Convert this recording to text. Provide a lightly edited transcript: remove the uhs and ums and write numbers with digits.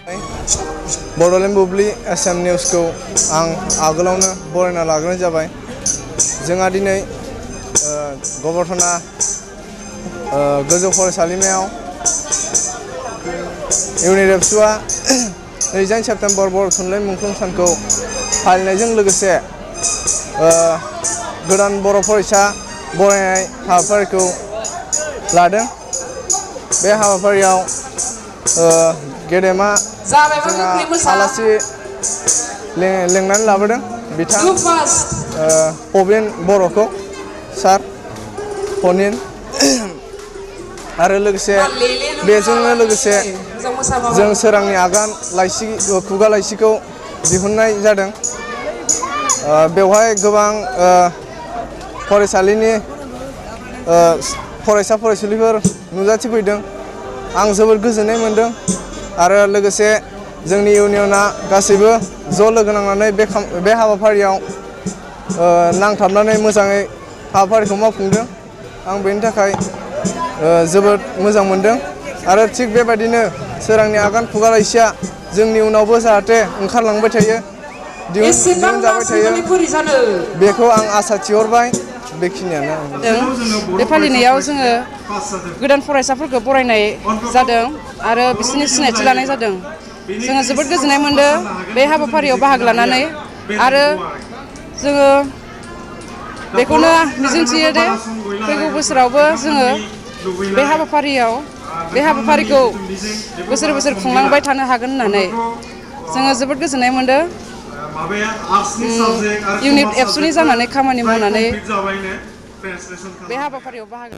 बड'लेण्ड बुब्लि SM निउसखौ आं आगोलावनो बरायना लाग्रोनाय जाबाय। जोंहा दिनै गबरधना गोजौ फरायसालिमायाव इउनिट एबसुआ 2 सेप्तेम्बर बर' थुनलाइ मुंख्लं सानखौ फालिनायजों लोगोसे गोदान बर' फरायसा बरायनाय हाबाफारिखौ लादों। बे हाबाफारियाव गेदेमा आलासि लेंनानै लाबोदों बिथां पबिन बर'खौ सार पनिन आरो लोगोसे बेजोंनो लोगोसे जों सोरांनि आगान लाइसि खुगा लाइसिखौ दिहुननाय जादों। बेवहाय गोबां फरायसालिनि फरायसा फरायसुलिफोर नुजाथिफैदों। आं जोबोद गोजोननाय मोनदों आरो लोगोसे जोंनि इउनियना गासैबो ज' लोगो नांनानै बे हाबाफारियाव नांथाबनानै मोजाङै हाबाफारिखौ मावफुंदों। आं बेनि थाखाय जोबोद मोजां मोनदों आरो थिग बेबायदिनो सोरांनि आगान खुगा लाइसिया जोंनि उनावबो जाहाथे ओंखारलांबाय थायो, दिहुनजाबाय थायो, बेखौ आं आसा थिहरबाय। बेखिनियानो बे फालिनायाव जोङो गोदान फरायसाफोरखौ बरायनाय जादों आरो बिसोरनि सिनायथि लानाय जादों। जोङो जोबोद गोजोननाय मोनदों बे हाबाफारियाव बाहागो लानानै आरो जोङो बेखौनो मिजिंथियो दि फैगौ बोसोरावबो जोङो बे हाबाफारिखौ बोसोर बोसोर खुंलांबाय थानो हागोन होननानै जोङो जोबोद गोजोननाय मोनदों। इउनिट एबसुनि जानानै खामानि मावनानै बे हाबाफारियाव बाहागो